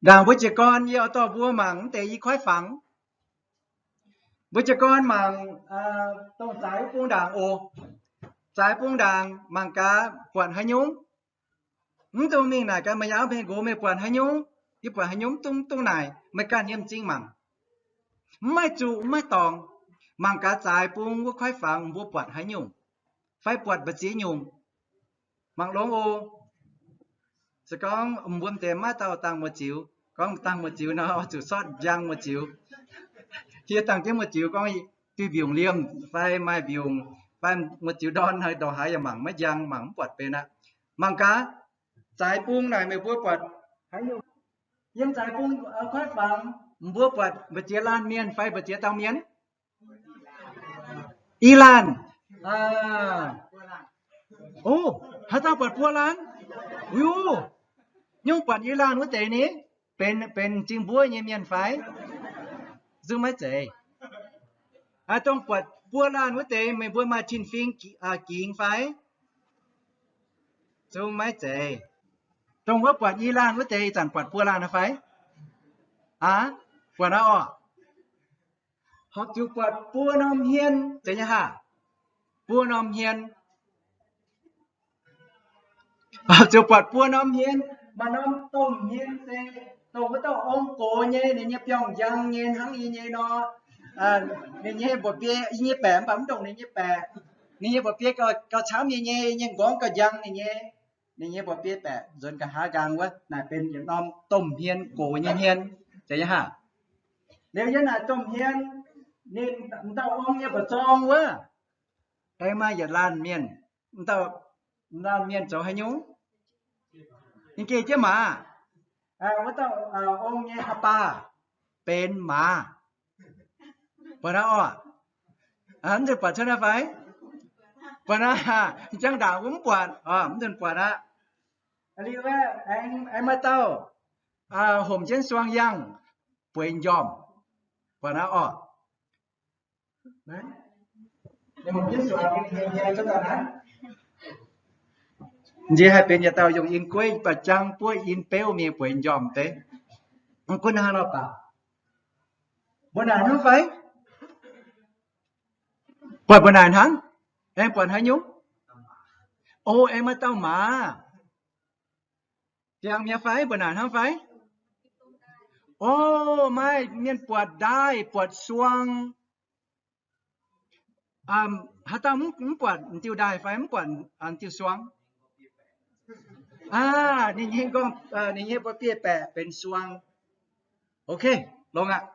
Ndaangc mbuo jiez gorn yie oix dorh mbuo mangc mv deix i kuaaiv fangx. Mbuo jiez gorn mangc, dongh zaaix wuov bung ndaangc oc. Zaaix bung ndaangc mangc gaax buatc haaix nyungc. Mv dungx mingh naaic gaax meih nyei auv-hmei nqox meih buatc haaix nyungc, yie buatc haaix nyungc, mv dungx, mv dungx naaic, meih ganh yiem m'zing mangc. Mv maaih zuqc, mv maaih dorngx. Mangc gaax zaaix bung wuov kuaaiv fangx mbuo buatc haaix nyungc, fai buatc mbu'ziex nyungc. Mangc longx oc. Se gorngv mbuo m'deix maiv dauh dangh muoz-ziux, gorngv dangh muoz-ziux nor oix zuqc sortv njang muoz-ziux. Yie dangh jienv muoz-ziux gorngv duih mbiungc liemh fai maaih mbiungc fai muoz-ziux ndorn haaix ndorqc haaix yaac mangc maiv njang, mangc mv buatc benx aqv. Mangc gaax, zaaix bung naaic meih mbuo buatc haaix nyungc? Yiem zaaix bung kuaaiv fangx mbuo buatc mbu'ziex laanh mienh fai mbu'ziex dauh mienh? I laanh. O, haaix dauh buatc buo laanh? Yu, nyungc buatc i laanh wuov deix ni? Benx, benx m'zing mbuov nyei mienh fai? Zungv maiv zeiz. Dongh buatc buo laanh wuov deix meih mbuo maaih tin-fingx gingx fai? Zungv maiv zeiz. Dongh wuov buatc i laanh wuov deix ih zanc buatc buo laanh fai? Aa, buatc aqv orqc. Horpc zuqc buatc buo norm hmien, zeiz nyei haah? Buo norm hmien. Horpc zuqc buatc buo norm hmien. Maaih norm domh hmien se dongh wuov dauh ong-gox nyei, ninh nyei biorngh njang nyei hnangv yie nyei nor. Ninh nyei mba'biei, yie nyei baeqc mv baac mv ndongc ninh nyei baeqc. Ninh nyei mba'biei gauh camv nyei, nyei, nyei nqorngv gauh njang ninh nyei. Ninh nyei mba'biei baeqc nzuonx nqa'haav nqaang wuov, naaic benx yietc norm domh hmien, gox nyei hmien, zeiz nyei haah? Liuz yiem naaic domh hmien, ninh m'dauh ong nyei mba'zorng wuov, aengx maaih yietc laanh mienh, m'dauh, m'dauh mienh zoux haaix nyungc? Ninh geh jienv maaz. Wuov dauh ong nyei haaix baac benx maaz. Buatc aqv orqc. Mv nzunc buatc cuotv naaiv fai? Buatc aqv. Jangx ndaangc wuov mv buatc, mv nzunc buatc aqv. Liuz aengx maaih dauh homc jienv suang yangh bueix njormh. Buatc aqv orqc. Nziex haih benx yietc dauh yungh in gueiv, ba'jang buov in beuv mingh bueix njormh deix. Gunv hnangv nor baac. Mbuo naaic hnangv fai? Buatc mbuo naaic hnangv? Aengx buatc haaix nyungc? O, aengx maaih dauh maaz. Ziangx mi'aqv fai? Mbuo naaic hnangv fai? O, maaih mienh buatc ndaaih, buatc suang. Haaix dauh mv buatc m'diuh ndaaih fai mv buatc m'diuh suang? Aa, ninh nyei nqorngv, ninh nyei mba'biei baeqc benx suang. Ok, longx aqv.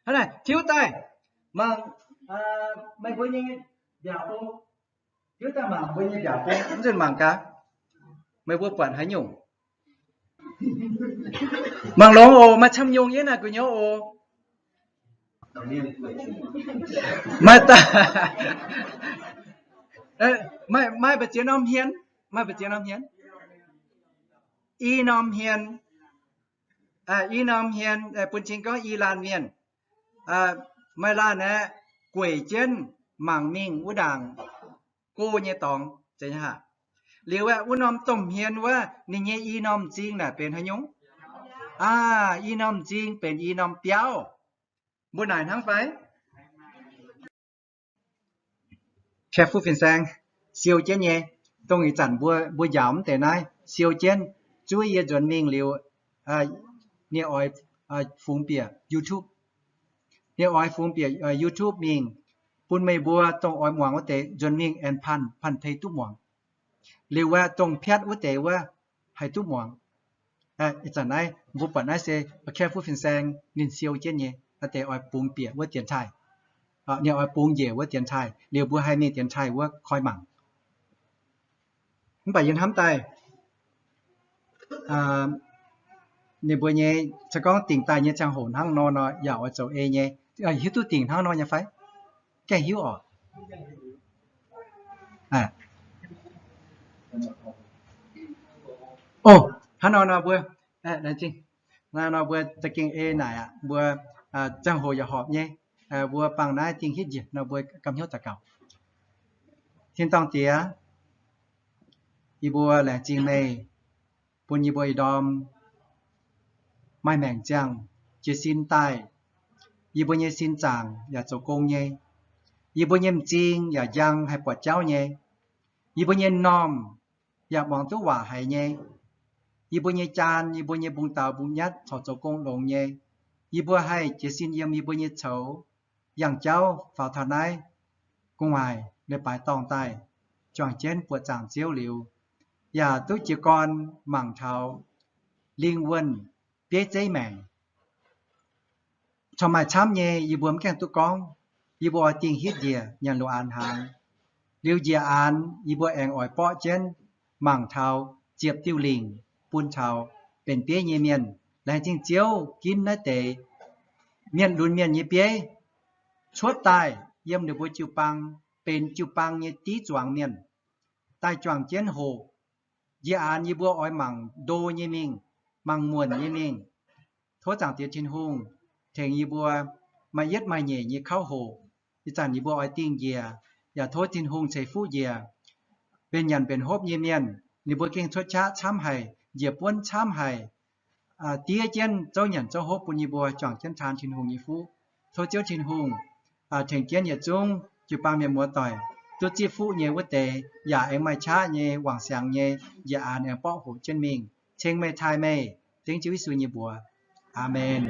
Hnangv naaic tiuv daaih mangc meih mbuo nyei mbiaauc bung. Tiuv daaih mangc mbuo nyei mbiaauc bung, mv nzunc mangc gaax, meih mbuo buatc haaix nyungc? Mangc longx oc, maaih camv nyungc yiem naaic gu'nyuoz oc. Maaih daaih, maaih, maaih mbu'ziex norm hmien, maaih mbu'ziex norm hmien. I norm hmien, i norm hmien, bun cing gorngv i laanh mienh, maaih laanh aeqv, gueic jienv mangc mingh wuov ndaangc go nyei dorngx, zeiz nyei haah? Liuz aeqv, wuov norm domh hmien wuov, ninh nyei i norm m'zing naaic benx haaix nyungc? Aa, i norm m'zing benx i norm biauv. Mbuo naaic hnangv fai? Careful fin-saeng, siou jienv nyei. Dongh ih zanc mbuo, mbuo njaaux mv deix naaiv siou jienv. Zuov yie nzuonx mingh liuz, ninh oix fungx bieqc YouTube. Ninh oix fungx bieqc YouTube mingh, bun meih mbuo dongh oix muangx wuov deix nzuonx mingh aengx panh, panh tei duqv muangx. Liuz wuov dongh piatv wuov deix wuov haih duqv muangx. Ih zanc naaiv mbuo buatc naaiv se careful fin-saeng ninh siou jienv nyei, naaiv deix oix bungx bieqc wuov dienx taaih. Ninh oix bungx njiec wuov dienx taaih, liuz mbuo haih mingh dienx taaih wuov koi mangc. Mv baac yie hnamv daaih, ninh mbuo nyei, se gorngv dingc daaih nyei ziangh hoc hnangv nor nor, yaac oix zoux ei nyei. Hiuv duqv dingc hnangv nor nyei fai? Gaengh hiuv oc. O, hnangv nor nor mbuo, nor mbuo za'gengh ei naaic aqv. Mbuo ziangh hoc yaac horpc nyei. Mbuo bangc naaiv dingh hitv njiec nor mbuo ganh hnyouv daux gaux. Tin-dorngh Diex, yie mbuo laengz zingh meih bun yie mbuo ih ndorm maaih maengc ziangh jiez sin daaih. Yie mbuo nyei sin zaangc yaac zoux gong nyei. Yie mbuo nyei m'zing yaac njang haih buatc jauv nyei. Yie mbuo nyei m'normh yaac muangx duqv waac haic nyei. Yie mbuo nyei jaan, yie mbuo nyei mbungv daaux mbungv nyatv corc zoux gong longx nyei. Yie mbuo haih jiez sin yiem yie mbuo nyei coux, yangh jauv faaux taux naaiv gu'nguaaic leiz-baaix dorngh daaih, juangc jienv buoqc zaangc Ziouv liuz, yaac duqv jiez gorn mangc taux lingh wuonh bieiv zeiv maengc. Corc maaih camv nyei, yie mbuo mv gaengh duqv gorngv. Yie mbuo oix dingh hitv njiec nyanc loz-aanx hnaangx. Liuz njiec aanx yie mbuo aengx oix borqv jienv mangc taux ziepc diuh lingc bun taux benx bieiv nyei mienh. Laengz zingh Ziouv, ginv naaiv deix mienh lunx mienh nyei bieiv cuotv daaih yiem ninh mbuo jiu-baang, benx jiu-baang nyei div zuangx mienh, daaih juangc jienv hoqc. Njiec aanx yie mbuo oix mangc ndo nyei mingh, mangc muonc nyei mingh. Tov Zaangc Diex Tin-Hungh tengx yie mbuo maaih yietv maaih nyeic nyei kauv hoqc. Ih zanc yie mbuo oix dingh njiec, yaac tov Tin-Hungh ceix fuqv njiec. Mbenc nyanc mbenc hopv nyei mienh, ninh mbuo gengh cuotv qaqv camv haic, njiec buonv camv haic. Diev jienv zouv nyanc zouv hopv bun yie mbuo juangc jienv taan Tin-Hungh nyei fuqv. Tov Ziouv Tin-Hungh tengx jienv yietc zungv jiu-baang mienh muoz-doic duqv zipv fuqv nyei wuov deix, yaac aengx maaih qaqv nyei, wangc siangx nyei, njiec aanx aengx borqv hoqc jienv mingh. Ceng meih, taaih meih, dengv Ziouv Yesu nyei mbuox. Aamen.